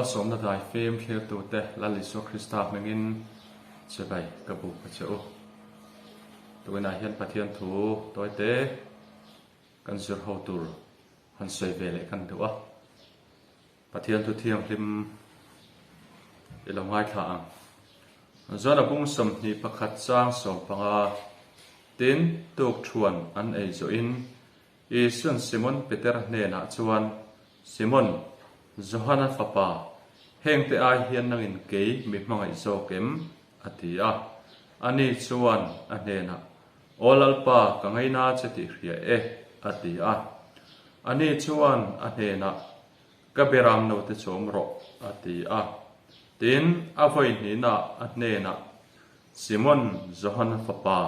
Malsawmna daifim thlirtute Lal Isua Krista hmingin chibai ka buk a che u. Tukinah hian Pathian thu tawite kan zir ho tur han sawi ve leh kan duh a. Pathian thu thianghlim i lo ngaithla ang. Zana bung 21 chang 15 tin tukthuan an ei zawhin Isuan Simon Petera hnenah chuan, Simon, Johana fapa, hengte ai hian nangin kei mi hmangaih zawk em? a ti a. Ani chuan a hnenah, Aw Lalpa, ka ngaina che tih hria e, a ti a. Ani chuan a hnenah, Ka beram note chawm rawh, a ti a. Tin, a vawi hnihnaah a hnenah, Simon, Johana fapa,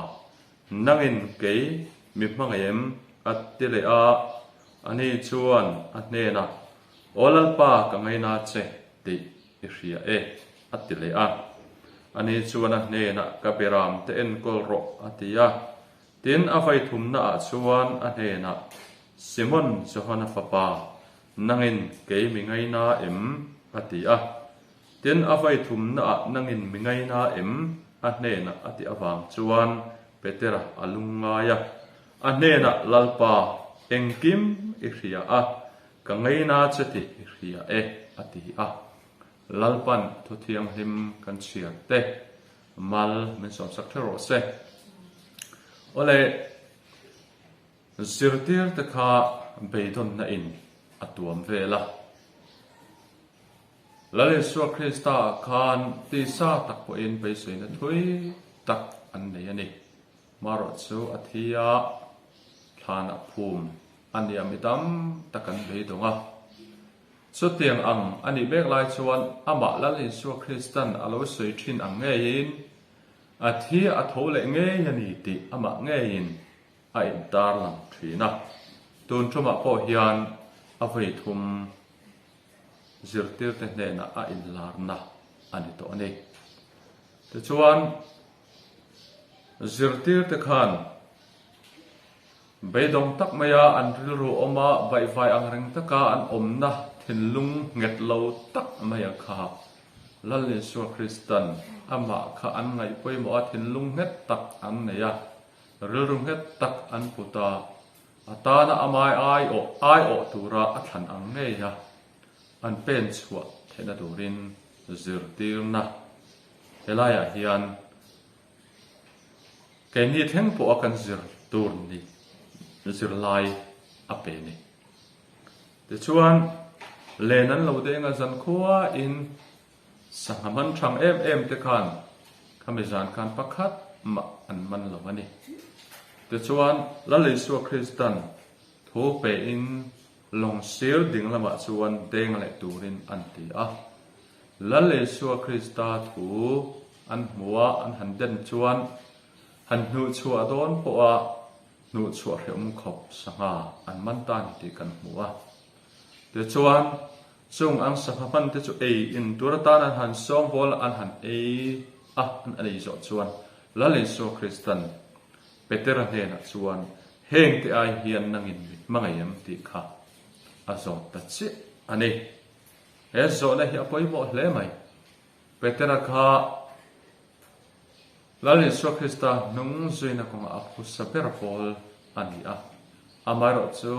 Nangin kei mi hmangaih em? a ti leh a. Ani chuan a hnenah, Aw Lalpa, ka ngaina che tih i hria e, a ti leh a. Ani chuan a hnenah, Ka beram te enkawl rawh, a ti a. Tin, a vaithumnaah chuan a hnenah, Simon, Johana fapa, nangin kei mi ngaina em? a ti a. Tin, a vai thumnaah nangin mi ngaina em? A hnenah a ti avang chuan Petera a lungngai a. A hnenah, Lalpa, engkim i hria a, ka ngaina che tih i hria e, a ti a. Lalpan thu thianghlim kan chhiar te mal min sawmsak ṭheuh rawh se. Awle, zirtirte kha beidawnna in a tuam vel a. Lal Isua Krista ah khan tisa tak pawhin beiseina thui tak an nei a ni. Marawh chu a thi a, thlan a phum a nia mi tam tak an beidawng a. Chutiang ang a nih mek lai chuan amah Lal Isua Kristan a lo sawi thin ang ngeiin a thi a tho leh ngei a ni tih amah ngeiin a intarlang thin a. Tun tumah pawh hian a vawi thum zirtirte hnenah a inlarna a ni tawh a ni. Tichuan, zirtirte khan beidawng tak maia an rilru awma baihvai ang reng taka an awmna thinlung nghet lo tak maia kha Lal Isua Kristan amah kha an ngaih pawimawh a thinlung nghet tak an nei a, rilru nghet tak an put a, A tana amai aiawh aiawh tura a thlan ang ngei a, an pen chhuah theihna turin zirtirna helaiah hian keini thleng pawha kan zir tur ni zirlai a pe ni. Tichuan, len an lo deng a zankhuain Sangha man thang em em te khan khami zan khan pakhat mah an man lo a ni. Tichuan, Lal Isua Kristan thu pein lawng sir ding lamah chuan deng leh turin an ti a. Lal Isua Krista thu an hmuh a, an han den chuan han hnuhchhuah dawn pawha hnuhchhuah hrehawm khawp sangha an man ta ni tih kan hmu a. Tichuan, Chung ang sangha hman te chu ei in tur atan an han sawng bawl a, an han ei a, an ei zawh chuan Lal Isua Kristan Petera hnenah chuan heng te ai hian nangin mi hmangaih em tih kha a zawt ta chiah a ni. He zawhna hi a pawimawh hle mai. Petera kha Lal Isua Krista hnung zuina kawngah a phusa ber pawl a ni a, amaherawhchu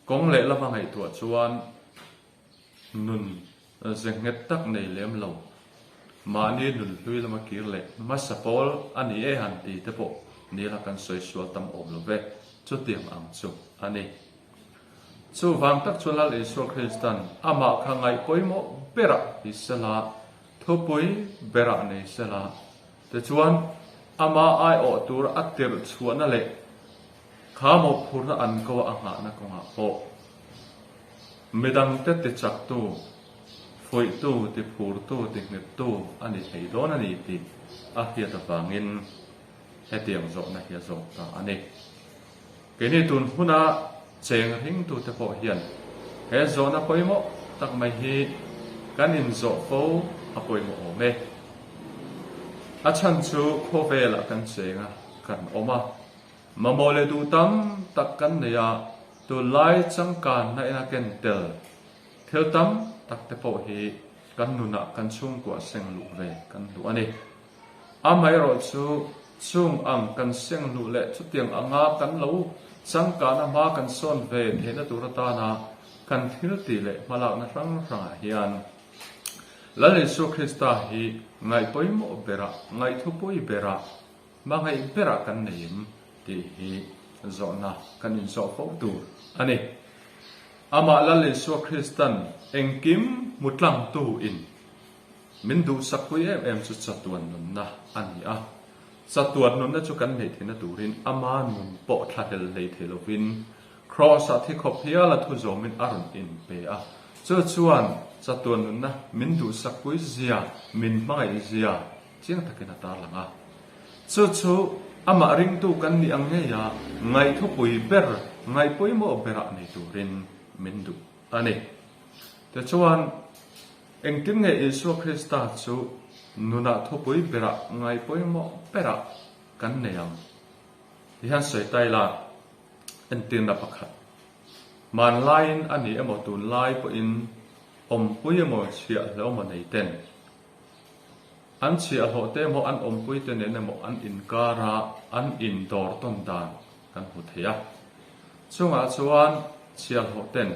Kawng leh lama ngaihtuah chuan nun ze nghet tak nei lem lo, mahni nun hlui lama kir leh hmasa pawl a ni e han ti te pawh nila kan sawi sual tam awm lo ve, chutiang ang chu a ni. Chuvang tak chuan Lal Isua Kristan amah kha ngaih pawimawh berah ti sela, thupui berah nei sela, tichuan amah aiawh tur a tirh chhuahna leh Kha mawhphurhna an ko a nghahna kawngah pawh midangte tichaktu, fuihtu, tiphurtu, tinghettu a ni thei dawn a ni tih a hriat avangin hetiang zawhna hi a zawk ta a ni. Keini tun huna cheng ringtute pawh hian he zawhna pawimawh tak mai hi kan inzawh fo a pawimawh awm e. A chhan chu khawvelah kan cheng a, kan awm a. Mamawh leh duh tam tak kan nei a, tunlai changkanna ina ken tel thil tam tak te pawh hi kan nunah kan chhungkuah seng luh ve kan duh a ni. Amaherawhchu, chung ang kan seng luh leh chutiang anga kan lo changkana hma kan sawn ve theihna tur atana kan thil tih leh hmalakna hrang hrangah hian Lal Isua Krista hi ngaih pawimawh berah, ngaihthupui berah, hmangaih berah kan nei em tih hi zawhna kan inzawh fo tur a ni. Amah Lal Isua Kristan engkim hmu tlangtu in min duhsakpui em em chu chatuan nunna a ni a. Chatuan nunna chu kan neih theihna turin ama nun pawh thlahlel hlei thei lovin Kraws-ah thi khawp hial a thu zawmin a rawn inpe a. Chu chuan chatuan nunna min duhsakpui zia, min hmangaih zia chiang takin a tarlang a. Chu chu amah ringtu kan nih ang ngeia ngaihthupui ber, ngaihpawimawh berah nei turin min duh a ni. Tichuan, engtin nge Isua Krista chu nunah thupui berah ngaihpawimawh berah kan nei ang? Ti hian sawi ta ila, entirna pakhat. Hmanlaiin a ni emaw tunlai pawhin awmpui emaw chhiahhlawh emaw nei ten an chhiahhlawh te emaw an awmpui te nen emaw an inkara an indawr tawn dan kan hmu thei a. Chungah chuan chhiahhlawh ten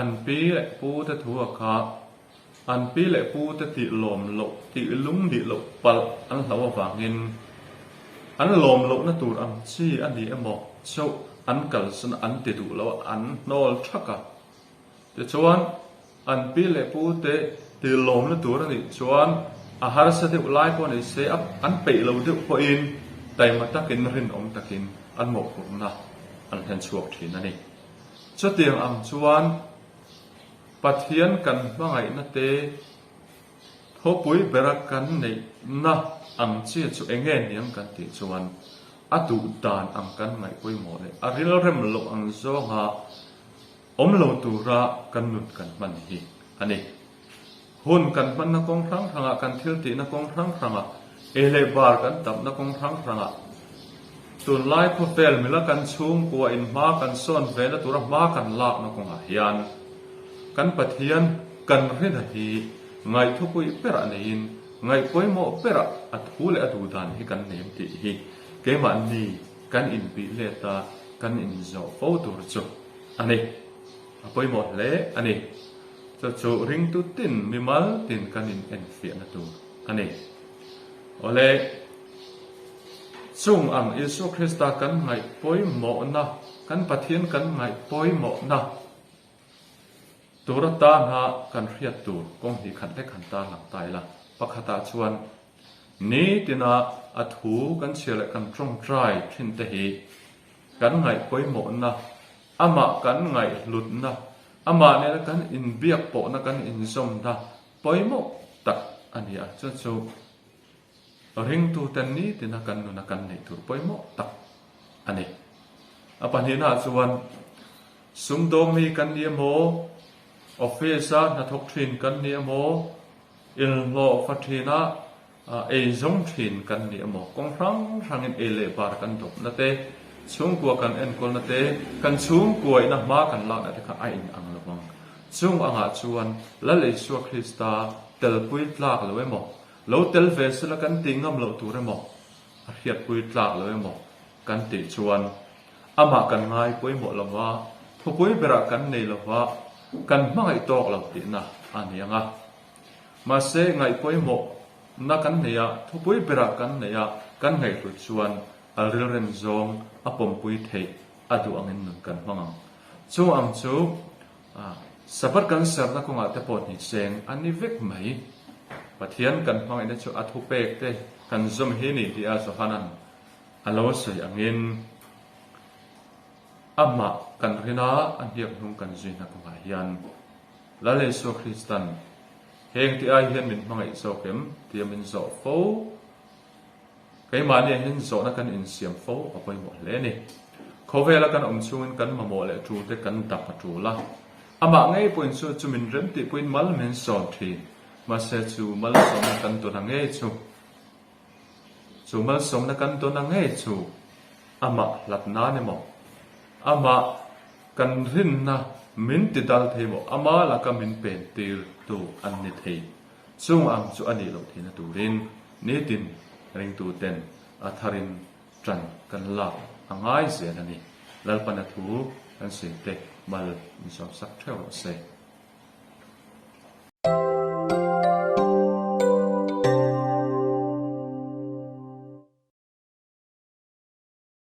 an pi leh pu te thu a kha An pi leh pu te tih lawm loh, tih lung nih loh palh an hlauh avangin an lawm lohna tur ang chi a ni emaw chauh an kalsan an ti duh lo a, an hnawl thak a. Tichuan, an pi leh pu te tih lawmna tur a nih chuan a harsa deuh lai pawh ni se, an peih lo deuh pawhin taima takin rinawm takin an mawhphurhna an hlen chhuak thin a ni. Chutiang ang chuan Pathian kan hmangaihna te thawpui bera kan neihna ang chi chu eng nge niang kan tih chuan a duh dan ang kan ngaih pawimawh leh a rilrem loh ang zawnga awm lo tura kan nun kan hman hi a ni. Hun kan hmanna kawng hrang hrangah, kan thil tihna kawng hrang hrangah, ei leh bar kan tapna kawng hrang hrangah, tunlai khawvel mila kan chhungkua in hma kan sawn vena tura hma kan lakna kawngah hian kan Pathian kan rina hi ngaihthupui berah neiin ngaihpawimawh berah a thu leh a duhdan hi kan nem tih hi keimahni kan inbih let a kan inzawh fo tur chu a ni. A pawimawh hle a ni. Chu chu ringtu tin mimal tin kan in enfiahna tur a ni. Awle, chung ang Isua Krista kan ngaih pawimawhna, kan Pathian kan ngaih pawimawhna tur atana kan hriat tur kawng hnih khat hlek han tarlang ta ila. Pakhatah chuan nitina a thu kan chhiar leh kan tawngtai thin te hi kan ngaih pawimawhna Amah kan ngaihhlutna, amah nena kan inbiak pawhna, kan inzawmna pawimawh tak a ni a, chu chu ringtute nitina kan nuna kan neih tur pawimawh tak a ni. A pahnihnaah chuan sumdawngmi kan ni emaw, office-a hnathawk thin kan ni emaw, inhlawhfa thina Ei zawng thin kan ni emaw, kawng hrang hrangin ei leh bar kan dawpna te, chhungkua kan enkawlna te, kan chhungkuaina hma kan lakna te kha a in ang lo vang. Chung angah chuan Lal Isua Krista telpui tlak lo emaw, lo tel ve sela kan tih ngam loh tur emaw, a hriatpui tlak lo emaw kan tih chuan amah kan ngai pawimawh lo va, thupui berah kan nei lo va, kan hmangaih tawk lo tihna a ni ang a. Mahse, ngaihpawimawhna kan nei a, thupui berah kan nei a, kan ngaihhlut chuan a rilrem zawng a pawmpui theih a duh angin nun kan hmang ang. Chung ang chu Sabbath kan serna kawngah te pawh hniseng a ni vek mai. Pathian kan hmangaihna chu a thupek te kan zawm hi ni tih a Johanan a lo sawi angin amah kan rina a hniak hnung kan zuihna kawngah hian Lal Isua Kristan, Heng ti ai hian min hmangaih zawk em? tia min zawh fo. Keimahni ah hian zawhna kan insiam fo a pawimawh hle a ni. Khawvela kan awm chhungin kan mamawh leh tul te kan dap a tul a. Amah ngei pawhin chu chu min rem tih pawhin mal min sawm thin. Mahse chu malsawmna kan tawn a ngei chu. Chu malsawmna kan tawn a ngei chu amah hlat nan emaw, amah kan rinna. min ti dal thei maw ama laka min pen tir tu an ni thei. Chung ang chu a nih loh theihna turin nitin ringtu ten a tharin ṭan kan lak a ngai zel a ni. Lalpana thu kan sawi te mal min sawmsak ṭheuh rawh se.